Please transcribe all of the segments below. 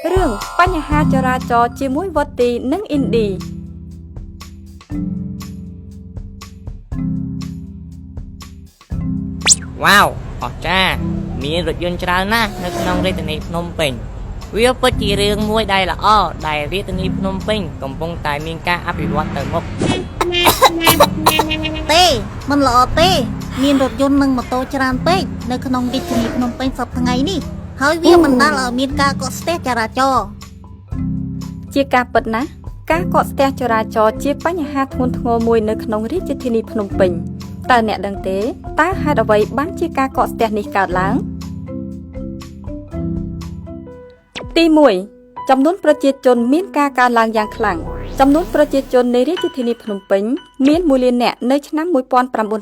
រឿងបញ្ហាចរាចរណ៍ជាមួយវុឌ្ឍីនិងអ៊ីនឌី វ៉ាវអស្ចារ្យមានរថយន្តច្រើនណាស់នៅក្នុងរាជធានីភ្នំពេញវាពិតជារឿងមួយដែលល្អដែលរាជធានីភ្នំពេញកំពុងតែមានការអភិវឌ្ឍទៅមុខ ទេមិនល្អទេ មានរថយន្តនិងម៉ូតូច្រើនពេកនៅក្នុងរាជធានីភ្នំពេញសប្តាហ៍ថ្ងៃនេះហើយវាបណ្ដាលឲ្យមានការកកស្ទះចរាចរណ៍ ជាការពិតណាស់ការកកស្ទះចរាចរណ៍ជាបញ្ហាធ្ងន់ធ្ងរមួយនៅក្នុងរាជធានីភ្នំពេញតើអ្នកដឹងទេតើហេតុអ្វីបានជាការកកស្ទះនេះកើតឡើងទី1ចំនួនប្រជាជនមានការកើនឡើងយ៉ាងខ្លាំងចំនួនប្រជាជននៃរាជធានីភ្នំពេញមាន1លាននាក់នៅឆ្នាំ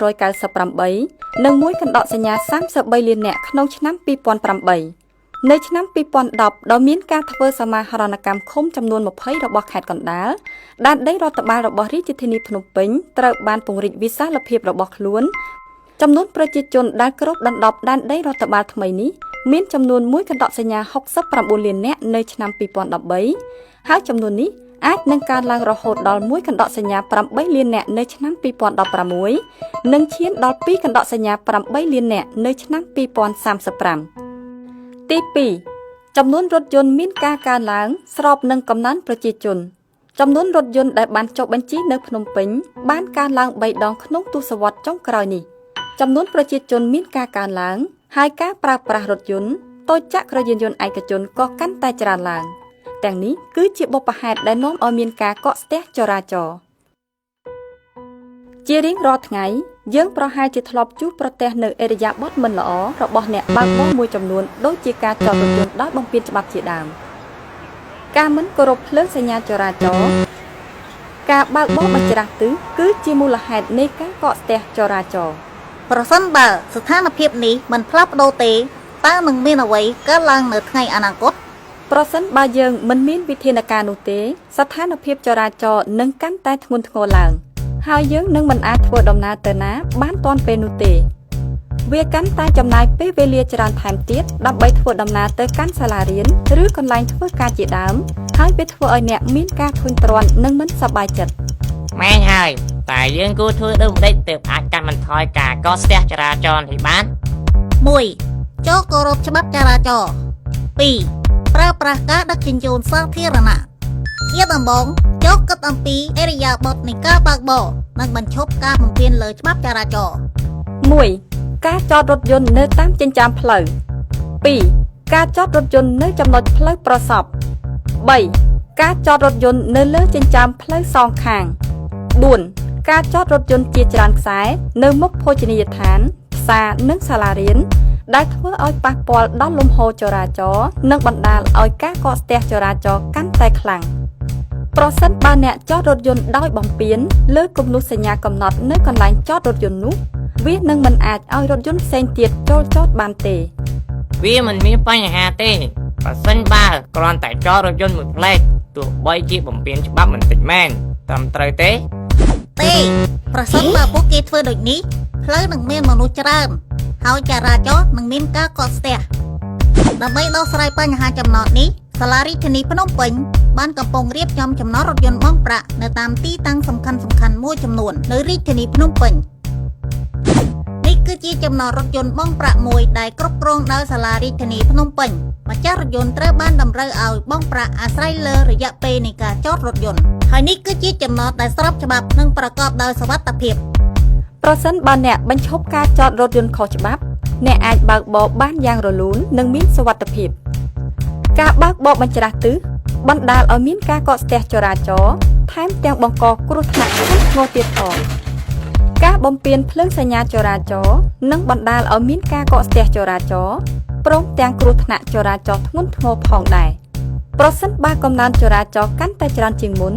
1998និង1កណ្ដកសញ្ញា33លាននាក់ក្នុងឆ្នាំ2008នៅឆ្នាំ2010ដោយមានការធ្វើសមាហរណកម្មឃុំចំនួន20របស់ខេត្តកណ្ដាលដែនដីរដ្ឋបាលរបស់រាជធានីភ្នំពេញត្រូវបានពង្រីកវិសាលភាពរបស់ខ្លួនចំនួនប្រជាជនដែលគ្របដណ្ដប់ដែនដីរដ្ឋបាលថ្មីនេះមានចំនួន1កណ្ដកសញ្ញា69លាននាក់នៅឆ្នាំ2013ហើយចំនួននេះអាចនឹងកើនឡើងរហូតដល់1កណ្ដកសញ្ញា8លាននាក់នៅឆ្នាំ2016និងឈានដល់2កណ្ដកសញ្ញា8លាននាក់នៅឆ្នាំ2035ទី2ចំនួនរថយន្តមានការកើនឡើងស្របនឹងកំណើនប្រជាជនចំនួនរថយន្តដែលបានចុះបញ្ជីនៅភ្នំពេញបានកើនឡើង3ដងក្នុងទសវត្សរ៍ចុងក្រោយនេះចំនួនប្រជាជនមានការកើនឡើងហើយការប្រើប្រាស់រថយន្តតូចចក្រយានយន្តឯកជនក៏កាន់តែច្រើនឡើងទាំងនេះគឺជាបុព្វហេតុដែលនាំឲ្យមានការកកស្ទះចរាចរណ៍ជារៀងរាល់ថ្ងៃយើងប្រហែលជាធ្លាប់ជួបប្រទះនៅឥរិយាបថមិនល្អរបស់អ្នកបើកបរមួយចំនួនដូចជាការចតរថយន្តដោយបំពានច្បាប់ជាដើមការមិនគោរពភ្លើងសញ្ញាចរាចរណ៍ការបើកបរបញ្ច្រាសទិសគឺជាមូលហេតុនៃការកកស្ទះចរាចរណ៍ ប្រសិនបើស្ថានភាពនេះមិនផ្លាស់ប្ដូរទេតើនឹងមានអ្វីកើតឡើងនៅថ្ងៃអនាគត ប្រសិនបើយើងមិនមានវិធានការនោះទេស្ថានភាពចរាចរណ៍នឹងកាន់តែធ្ងន់ធ្ងរឡើងហើយយើងនឹងមិនអាចធ្វើដំណើរទៅណាបានទាន់ពេលនោះទេវាកាន់តែចំណាយពេលវេលាច្រើនថែមទៀតដើម្បីធ្វើដំណើរទៅកាន់សាលារៀនឬកន្លែងធ្វើការជាដើមហើយវាធ្វើឲ្យអ្នកមានការធុញទ្រាន់និងមិនសប្បាយចិត្ត ម៉ែងហើយតែយើងគួរធ្វើដូចម្តេចទើបអាចកាត់បន្ថយការកកស្ទះចរាចរណ៍នេះបាន 1ចូលគោរពច្បាប់ចរាចរណ៍2ប្រើប្រាស់ការដឹកជញ្ជូនសាធារណៈជាដំបូងចូលគិតអំពីឥរិយាបថនៃការបើកបរនិងបញ្ឈប់ការបំពានលើច្បាប់ចរាចរណ៍ 1ការចតរថយន្តនៅតាមចិញ្ចើមផ្លូវ2ការចតរថយន្តនៅចំណុចផ្លូវប្រសព3ការចតរថយន្តនៅលើចិញ្ចើមផ្លូវសងខាង4ការចតរថយន្តជាច្រើនខ្សែនៅមុខភោជនីយដ្ឋានផ្សារនិងសាលារៀនដែលធ្វើឲ្យប៉ះពាល់ដល់លំហូរចរាចរណ៍និងបណ្ដាលឲ្យការកកស្ទះចរាចរណ៍កាន់តែខ្លាំងប្រសិនបើអ្នកចតរថយន្តដោយបំពានលើគំនូសសញ្ញាកំណត់នៅកន្លែងចតរថយន្តនោះវានឹងមិនអាចឲ្យរថយន្តផ្សេងទៀតចូលចតបានទេ វាមិនមានបញ្ហាទេប្រសិនបើគ្រាន់តែចតរថយន្តមួយផ្លែកទោះបីជាបំពានច្បាប់មិនតិចមែនត្រឹមត្រូវទេ ទេប្រសិនបើពួកគេធ្វើដូចនេះផ្លូវនឹងមានមនុស្សច្រើនហើយចរាចរណ៍នឹងមានការកកស្ទះដើម្បីដោះស្រាយបញ្ហាចំណតនេះសាលារាជធានីភ្នំពេញបានកំពុងរៀបចំចំណតរថយន្តបង់ប្រាក់នៅតាមទីតាំងសំខាន់ៗមួយចំនួននៅរាជធានីភ្នំពេញនេះគឺជាចំណតរថយន្តបង់ប្រាក់មួយដែលគ្រប់គ្រងដោយសាលារាជធានីភ្នំពេញម្ចាស់រថយន្តត្រូវបានតម្រូវឲ្យបង់ប្រាក់អាស្រ័យលើរយៈពេលនៃការចតរថយន្តហើយនេះគឺជាចំណតដែលស្របច្បាប់និងប្រកបដោយសុវត្ថិភាព ប្រសិនបើអ្នកបញ្ឈប់ការចតរថយន្តខុសច្បាប់អ្នកអាចបើកបរបានយ៉ាងរលូននិងមានសុវត្ថិភាពការបើកបរបញ្ច្រាសទិសបណ្ដាលឲ្យមានការកកស្ទះចរាចរណ៍ថែមទាំងបង្កគ្រោះថ្នាក់ធ្ងន់ធ្ងរទៀតផងការបំពានភ្លើងសញ្ញាចរាចរណ៍និងបណ្ដាលឲ្យមានការកកស្ទះចរាចរណ៍ព្រមទាំងគ្រោះថ្នាក់ចរាចរណ៍ធ្ងន់ធ្ងរផងដែរប្រសិនបើកំណើនចរាចរណ៍កាន់តែច្រើនជាងមុន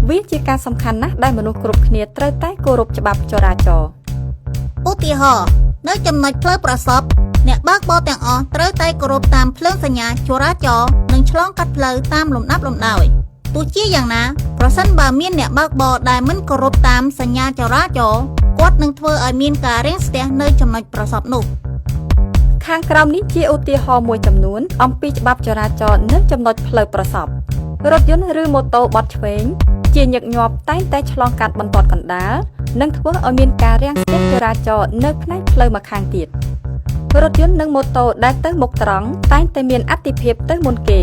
វាជាការសំខាន់ណាស់ដែលមនុស្សគ្រប់គ្នាត្រូវតែគោរពច្បាប់ចរាចរណ៍ ឧទាហរណ៍នៅចំណុចផ្លូវប្រសពអ្នកបើកបរទាំងអស់ត្រូវតែគោរពតាមភ្លើងសញ្ញាចរាចរណ៍និងឆ្លងកាត់ផ្លូវតាមលំដាប់លំដោយទោះជាយ៉ាងណាប្រសិនបើមានអ្នកបើកបរដែលមិនគោរពតាមសញ្ញាចរាចរណ៍គាត់នឹងធ្វើឲ្យមានការរាំងស្ទះនៅចំណុចប្រសពនោះ ខាងក្រោមនេះជាឧទាហរណ៍មួយចំនួនអំពីច្បាប់ចរាចរណ៍នៅចំណុចផ្លូវប្រសពរថយន្តឬម៉ូតូបត់ឆ្វេងជាញឹកញាប់តែងតែឆ្លងកាត់បន្ទាត់កណ្ដាលនិងធ្វើឲ្យមានការរាំងស្ទះចរាចរណ៍នៅផ្នែកផ្លូវម្ខាងទៀតរថយន្តនិងម៉ូតូដែលទៅមុខត្រង់តែងតែមានអាទិភាពទៅមុនគេ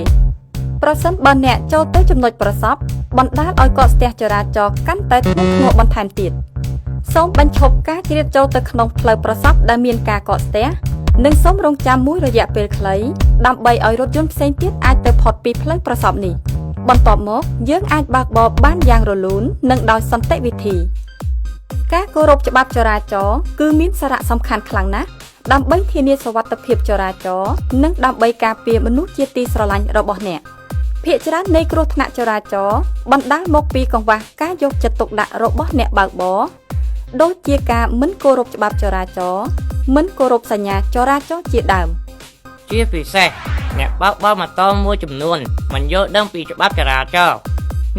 ប្រសិនបើអ្នកចូលទៅចំណុចប្រសពបណ្ដាលឲ្យកកស្ទះចរាចរណ៍កាន់តែធ្ងន់ធ្ងរបន្ថែមទៀតសូមបញ្ឈប់ការជ្រៀតចូលទៅក្នុងផ្លូវប្រសពដែលមានការកកស្ទះនិងសូមរងចាំមួយរយៈពេលខ្លីដើម្បីឲ្យរថយន្តផ្សេងទៀតអាចទៅផុតពីផ្លូវប្រសពនេះបន្ទាប់មកយើងអាចបើកបរបានយ៉ាងរលូននិងដោយសន្តិវិធីការគោរពច្បាប់ចរាចរណ៍គឺមានសារៈសំខាន់ខ្លាំងណាស់ដើម្បីធានាសុវត្ថិភាពចរាចរណ៍និងដើម្បីការពារមនុស្សជាទីស្រឡាញ់របស់អ្នកភាគច្រើននៃគ្រោះថ្នាក់ចរាចរណ៍បណ្ដាលមកពីកង្វះការយកចិត្តទុកដាក់របស់អ្នកបើកបរដូចជាការមិនគោរពច្បាប់ចរាចរណ៍មិនគោរពសញ្ញាចរាចរណ៍ជាដើម ជាពិសេសអ្នកបើកបរម៉ូតូមួយចំនួនមិនយល់ដឹងពីច្បាប់ចរាចរណ៍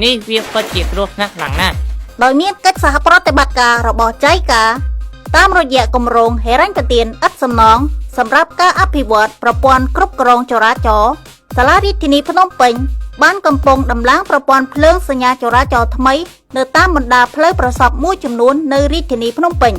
នេះវាពិតជាគ្រោះថ្នាក់ខ្លាំងណាស់ ដោយមានកិច្ចសហប្រតិបត្តិការរបស់ចៃកាតាមរយៈគម្រោងហិរញ្ញប្បទានឥតសំណងសម្រាប់ការអភិវឌ្ឍប្រព័ន្ធគ្រប់គ្រងចរាចរណ៍សាលារាជធានីភ្នំពេញបានកំពុងដំឡើងប្រព័ន្ធភ្លើងសញ្ញាចរាចរណ៍ថ្មីនៅតាមបណ្ដាផ្លូវប្រសពមួយចំនួននៅរាជធានីភ្នំពេញ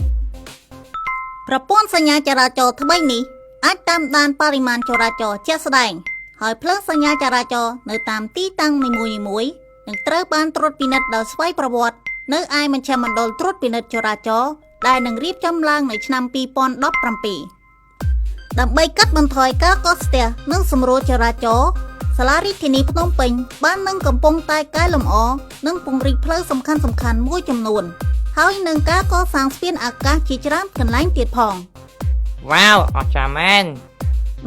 ប្រព័ន្ធសញ្ញាចរាចរណ៍ថ្មីនេះអាចតាមដានបរិមាណចរាចរណ៍ជាក់ស្ដែងហើយភ្លើងសញ្ញាចរាចរណ៍នៅតាមទីតាំងនីមួយៗនឹងត្រូវបានត្រួតពិនិត្យដោយស្វ័យប្រវត្តិនៅឯមជ្ឈមណ្ឌលត្រួតពិនិត្យចរាចរណ៍ដែលនឹងរៀបចំឡើងនៅឆ្នាំ2017ដើម្បីកាត់បន្ថយការកកស្ទះនិងសម្រួលចរាចរណ៍សាលារាជធានីភ្នំពេញបាននឹងកំពុងតែកែលម្អនិងពង្រីកផ្លូវសំខាន់ៗមួយចំនួនហើយនឹងការកសាងស្ពានអាកាសជាច្រើនកន្លែងទៀតផង វ៉ាវអស្ចារ្យមែន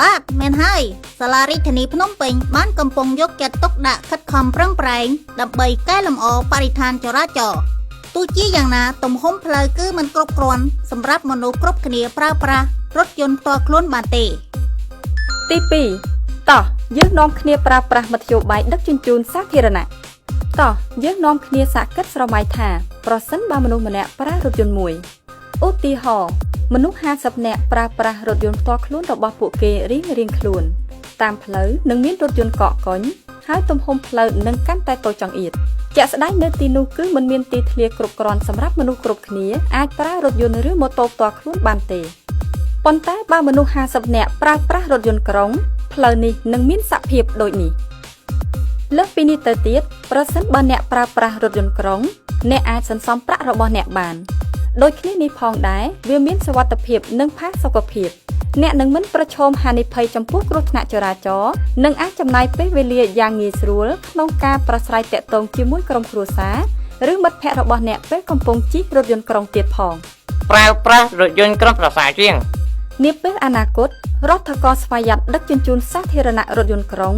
បាទមែនហើយសាលារាជធានីភ្នំពេញបានកំពុងយកចិត្តទុកដាក់ខិតខំប្រឹងប្រែងដើម្បីកែលម្អបរិស្ថានចរាចរណ៍ទោះជាយ៉ាងណាទំហំផ្លូវគឺមិនគ្រប់គ្រាន់សម្រាប់មនុស្សគ្រប់គ្នាប្រើប្រាស់រថយន្តផ្ទាល់ខ្លួនបានទេ ទី2តោះយើងនាំគ្នាប្រើប្រាស់មធ្យោបាយដឹកជញ្ជូនសាធារណៈតោះយើងនាំគ្នាសាកគិតស្រមៃថាប្រសិនបើមនុស្សម្នាក់ប្រើរថយន្តមួយឧទាហរណ៍មនុស្ស50នាក់ប្រើប្រាស់រថយន្តផ្ទាល់ខ្លួនរបស់ពួកគេរៀងៗខ្លួនតាមផ្លូវនឹងមានរថយន្តកកកុញហើយទំហំផ្លូវនឹងកាន់តែតូចចង្អៀតជាក់ស្ដែងនៅទីនោះគឺមិនមានទីធ្លាគ្រប់គ្រាន់សម្រាប់មនុស្សគ្រប់គ្នាអាចប្រើរថយន្តឬម៉ូតូផ្ទាល់ខ្លួនបានទេប៉ុន្តែបើមនុស្ស50នាក់ប្រើប្រាស់រថយន្តក្រុងផ្លូវនេះនឹងមានសភាពដូចនេះលើសពីនេះទៅទៀតប្រសិនបើអ្នកប្រើប្រាស់រថយន្តក្រុងអ្នកអាចសន្សំប្រាក់របស់អ្នកបានដូចគ្នានេះផងដែរវាមានសុវត្ថិភាពនិងផាសុកភាពអ្នកនឹងមិនប្រឈមហានិភ័យចំពោះគ្រោះថ្នាក់ចរាចរណ៍និងអាចចំណាយពេលវេលាយ៉ាងងាយស្រួលក្នុងការប្រស្រ័យទាក់ទងជាមួយក្រុមគ្រួសារឬមិត្តភ័ក្តិរបស់អ្នកពេលកំពុងជិះរថយន្តក្រុងទៀតផង ប្រើប្រាស់រថយន្តក្រុងប្រសើរជាង នាពេលអនាគតរដ្ឋាករស្វយ័តដឹកជញ្ជូនសាធារណៈរថយន្តក្រុង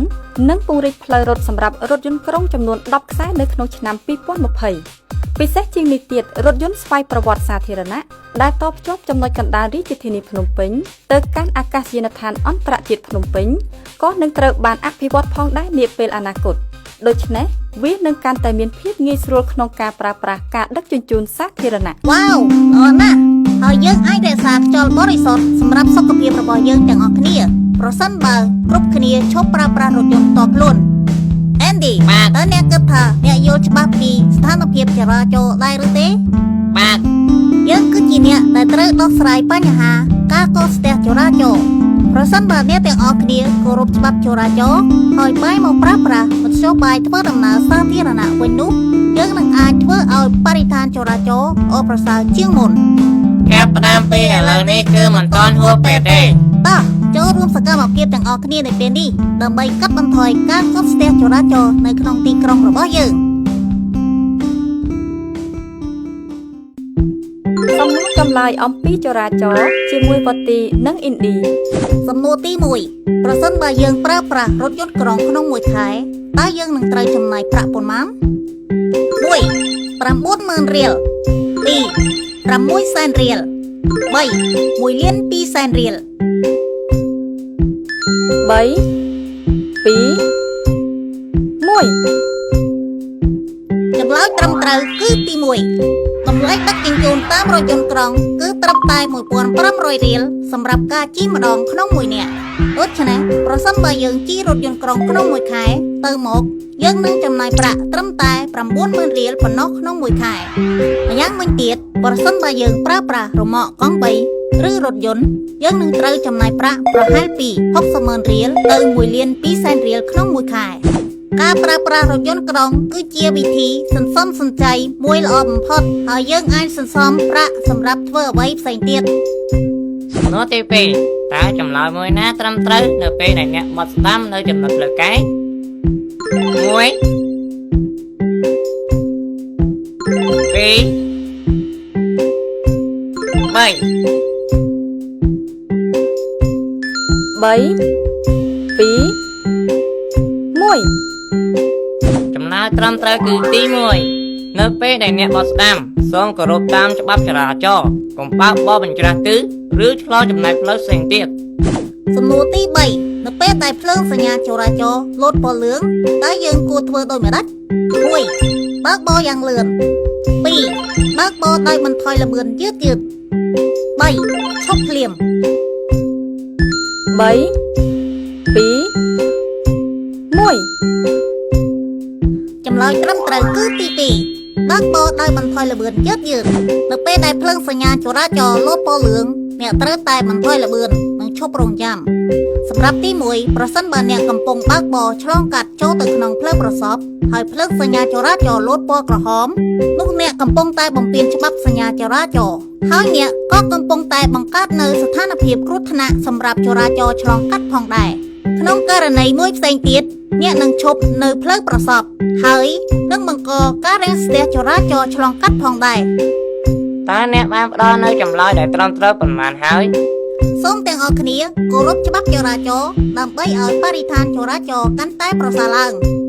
និងពង្រីកផ្លូវរថសម្រាប់រថយន្តក្រុងចំនួន10ខ្សែនៅក្នុងឆ្នាំ2020ពិសេសជាងនេះទៀតរថយន្តស្វ័យប្រវត្តិសាធារណៈដែលតភ្ជាប់ចំណុចកណ្ដាលរាជធានីភ្នំពេញទៅកាន់អាកាសយានដ្ឋានអន្តរជាតិភ្នំពេញក៏នឹងត្រូវបានអភិវឌ្ឍផងដែរនាពេលអនាគតដូច្នេះវានឹងកាន់តែមានភាពងាយស្រួលក្នុងការប្រើប្រាស់ការដឹកជញ្ជូនសាធារណៈ វ៉ាវល្អណាស់ហើយយើងអាចរក្សាខ្យល់បរិសុទ្ធសម្រាប់សុខភាពរបស់យើងទាំងអស់គ្នាប្រសិនបើគ្រប់គ្នាឈប់ប្រើប្រាស់រថយន្តផ្ទាល់ខ្លួនអេនឌី បាទ តើអ្នកគិតថាអ្នកយល់ច្បាស់ពីស្ថានភាពចរាចរណ៍ដែរឬទេ បាទ យើងគឺជាអ្នកដែលត្រូវដោះស្រាយបញ្ហាការកកស្ទះចរាចរណ៍ប្រសិនបើអ្នកទាំងអស់គ្នាគោរពច្បាប់ចរាចរណ៍ហើយបែរមកប្រើប្រាស់មធ្យោបាយធ្វើដំណើរសាធារណៈវិញនោះយើងនឹងអាចធ្វើឲ្យបរិស្ថានចរាចរណ៍ល្អប្រសើរជាងមុន ការផ្ដាំពីឥឡូវនេះគឺមិនទាន់ហួសពេលទេ តោះចូលរួមសកម្មភាពទាំងអស់គ្នានៅពេលនេះដើម្បីកាត់បន្ថយការកកស្ទះចរាចរណ៍នៅក្នុងទីក្រុងរបស់យើង សំណួរចម្លើយអំពីចរាចរណ៍ជាមួយវត្តទីនិងឥណ្ឌី សំណួរទី1ប្រសិនបើយើងប្រើប្រាស់រថយន្តក្រុងក្នុងមួយខែតើយើងនឹងត្រូវចំណាយប្រាក់ប៉ុន្មាន1 90000រៀល2 6សែនរៀល3 1លាន2សែនរៀល 3 2 1 ចម្លើយត្រឹមត្រូវគឺទី1តម្ល ថ្លៃដឹកជញ្ជូនតាមរថយន្តក្រុងគឺត្រឹមតែ1500រៀលសម្រាប់ការជិះម្ដងក្នុងមួយនាក់ដូច្នេះប្រសិនបើយើងជិះរថយន្តក្រុងក្នុងមួយខែទៅមកយើងនឹងចំណាយប្រាក់ត្រឹមតែ90000រៀលប៉ុណ្ណោះក្នុងមួយខែម្យ៉ាងវិញទៀតប្រសិនបើយើងប្រើប្រាស់រ៉ឺម៉កកង់3ឬរថយន្តយើងនឹងត្រូវចំណាយប្រាក់ប្រហែលពី60,000រៀលទៅ1លាន2សែនរៀលក្នុងមួយខែ ការប្រើប្រាស់រថយន្តក្រុងគឺជាវិធីសន្សំសំចៃមួយល្អបំផុតហើយយើងអាចសន្សំប្រាក់សម្រាប់ធ្វើអ្វីផ្សេងទៀត សំណួរទី2តើចម្លើយមួយណាត្រឹមត្រូវនៅពេលដែលអ្នកបត់ស្ដាំនៅចំណុចផ្លូវកែង1 2 3 3 2 1 ចម្លើយត្រឹមត្រូវគឺទី1នៅពេលដែលអ្នកបត់ស្ដាំសូមគោរពតាមច្បាប់ចរាចរណ៍កុំបើកបរបញ្ច្រាសទិសឬឆ្លងចំណែកផ្លូវផ្សេងទៀត សំណួរទី3នៅពេលដែលភ្លើងសញ្ញាចរាចរណ៍លោតពណ៌លឿងតើយើងគួរធ្វើដូចម្តេច1បើកបរយ៉ាងលឿន2បើកបរដោយបន្ថយល្បឿនយឺតយឺត3ឈប់ភ្លាម 3 2 1 ចម្លើយត្រឹមត្រូវគឺទី2បើកបរដោយបន្ថយល្បឿនយឺតយឺតនៅពេលដែលភ្លើងសញ្ញាចរាចរណ៍លោតពណ៌លឿងអ្នកត្រូវតែបន្ថយល្បឿននិងឈប់រងចាំសម្រាប់ទី1ប្រសិនបើអ្នកកំពុងបើកបរឆ្លងកាត់ចូលទៅក្នុងផ្លូវប្រសពហើយភ្លើងសញ្ញាចរាចរណ៍លោតពណ៌ក្រហមនោះអ្នកកំពុងតែបំពានច្បាប់សញ្ញាចរាចរណ៍ហើយអ្នកក៏កំពុងតែបង្កើតនៅស្ថានភាពគ្រោះថ្នាក់សម្រាប់ចរាចរណ៍ឆ្លងកាត់ផងដែរក្នុងករណីមួយផ្សេងទៀតអ្នកនឹងឈប់នៅផ្លូវប្រសពហើយនឹងបង្កការរាំងស្ទះចរាចរណ៍ឆ្លងកាត់ផងដែរ តើអ្នកបានផ្ដល់នៅចម្លើយដែលត្រឹមត្រូវប៉ុន្មានហើយ សូមទាំងអស់គ្នាគោរពច្បាប់ចរាចរណ៍ដើម្បីឲ្យបរិស្ថានចរាចរណ៍កាន់តែប្រសើរឡើង។